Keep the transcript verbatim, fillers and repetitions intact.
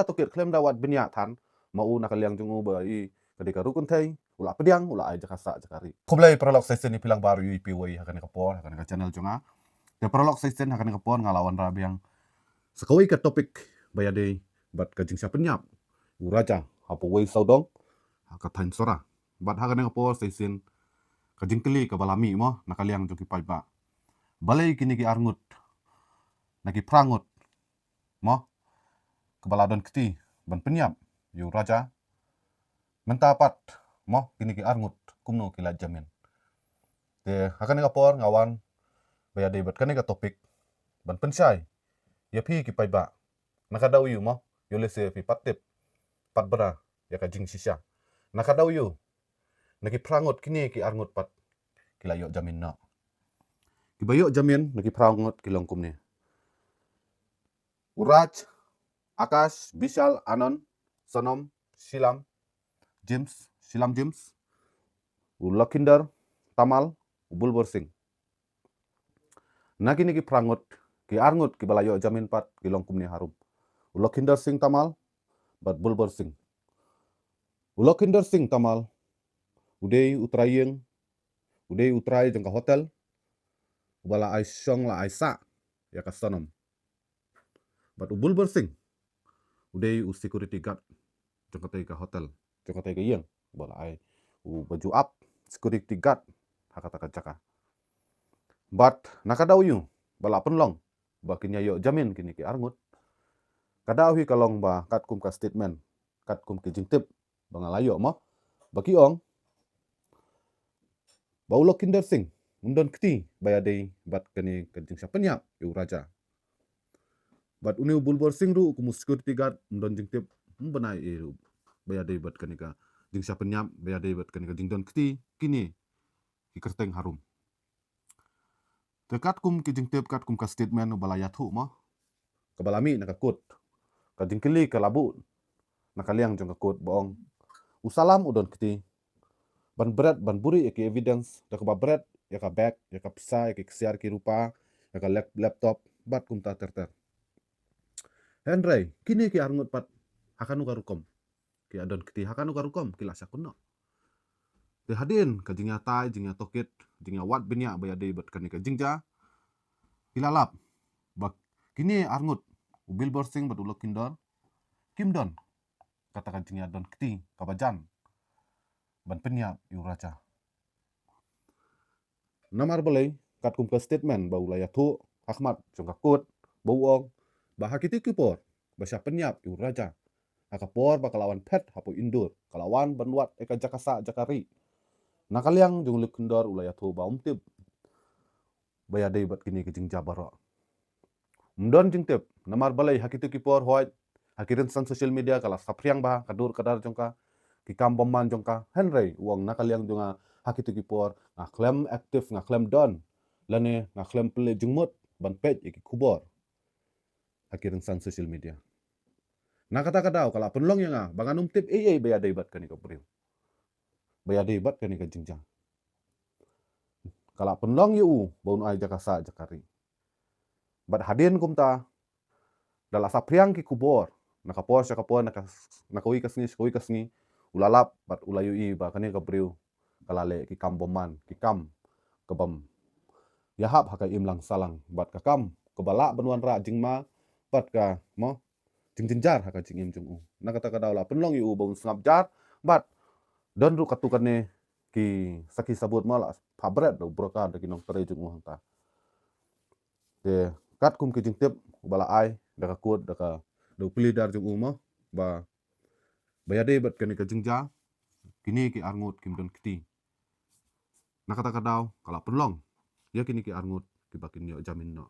tohkit, khlem da wad bniah than, ma u na ka liang jong u ba i ka dei ka ruh kynthei, u la pdiang, u la ai jaka sah jaka ri. Khublei paralok, sa shisien ïa phi lang baroh ïa phi wei ha kane ka por, ha kane ka channel jong nga. Te paralok, sa shisien ha kane ka por nga la wanrah biang sa kawei ka topic ba ïadei bad ka jingshah pynïap u Raja hapoh Wei Sawdong, ha ka thaiñ Sohra. Bad ha kane ka por, sa shisien ka jingkylli kaba la mih mo na ka liang jong ki paidbah, balei kine ki arngut na ki phra ngut mo, kaba la don kti ban pynïap ïa u Raja, mynta pat mo kine ki arngut kumno ki lait jamin. Te ha kane ka por nga wan ba ïadei bad kane ka topic ban pynshai ïa phi ki paidbah. Na ka daw ïa u mo, ïoh lehse phi pat tip pat bha ïa ka jingshisha. Na ka daw ïa u, na ki phra ngut kine ki arngut pat ki la ïoh jamin noh. Kiba ïoh jamin na ki phra ngut ki long kumne: u Raj, Akash, Bishal, Anand, Sonam, Shilam, James, Shilam James, u Lakhinder Tamal, u Bulbar Singh. Na kine ki phra ngut, ki arngut kiba la ïoh jamin pat ki long kumne harum: u Lakhinder Singh Tamal bad Bulbar Singh. U Lakhinder Singh Tamal u dei u trai ïing, u dei u trai jong ka hotel, uba la ai shong la ai sah ïa ka Sonam. Bad u Bulbar Singh u dei u security guard jong katei ka hotel, jong katei ka ïing, uba la ai, uba ju ap security guard ha kata ka jaka. Bad na ka daw ïa u ba la pynlong ba kin ïa ïoh jamin kine ki arngut, ka daw hi ka long ba katkum ka statement, katkum ki jingtip ba nga la ïoh mo, ba ki ong ba u Lakhinder Singh um don kti ba ïadei bad kane ka jingshah pynïap ïa u Raja. Bad une u Bulbar Singh ruh kum u security guard um don jingtip, um bynai ei ruh ba ïadei bad kane ka jingshah pynïap, ba ïadei bad kane ka jingdon kti kine ki kyrteng harum. Te katkum ki jingtip, katkum ka statement uba la ïathuh mo, kaba la mih na ka court, ka jingkylli ka la buh na ka liang jong ka court ba ong u Salam u don kti ban bret, ban buhrieh ïa ki evidence, da kaba bret ïa ka bag, ïa ka pisa, ïa ki ksiar ki rupa, ïa ka lap-, laptop bad kumta ter ter. Hynrei kine ki arngut pat ha kano ka rukom ki ïa don kti, ha kano ka rukom ki la shah kut noh? Te hadien ka jingïatai, jingïatohkit, jingïawad bniah ba ïadei bad kane ka jingjia, ki la lap ba kine arngut, u Bulbar Singh bad u Lakhinder, kim don kata ka jingïadon kti kaba jan ban pynïap ïa u Raja. Namar balei, katkum ka statement ba u la ïathuh ha khmat jong ka court, ba u ong ba ha kito ki por ba shah pynïap ïa u Raja, ha ka por ba ka la wan phet hapoh Indore, ka la wan ban wad ïa ka jaka sah jaka ri, na ka liang jong u Lakhinder u la ïathuh ba um tip ba ïadei bad kine ki jingjia baroh. Um don jingtip, namar balei ha kito ki por hooid ha ki rynsan social media ka la saphriang bha ka dur ka dar jong ka, ki kam bymman jong ka. Hynrei u ong na ka liang jong nga, ha kito ki por nga khlem active, nga khlem don, lane nga khlem pynleit jingmut ban peit ïa ki khubor ha ki rynsan social media. Na kata ka daw ka la pynlong ïa nga ba ngan ym tip ei ei ba ïadei bad kane ka briew, ba ïadei bad kane ka jingjia. Ka la pynlong ïa u ba un ai jaka sah jaka ri. Bad hadien kumta, da la saphriang ki khubor na ka por sha ka por, na ka, na kawei ka sngi sha kawei ka sngi, u la lap bad u la ïohi ba kane ka briew ka la leh ki kam bymman, ki kam ka bym ïahap ha ka imlang sahlang, bad ka kam kaba lah ban wanrah jingma bad ka, mo, jingjynjar ha ka jingim jong u. Na kata ka daw la pynlong ïa u ba un sngap jar, bad don ruh katto katne ki sakhi sabut, mo, la phah bret da u broker, da ki nongtrei jong u hangta. Te katkum ki jingtip uba la ai da ka court, da ka, da u pleader jong u, mo, ba, ba ïadei bad kane ka jingjia kine ki arngut kim don kti, na kata ka daw ka la pynlong ïa kine ki arngut kiba kin ïoh jamin noh.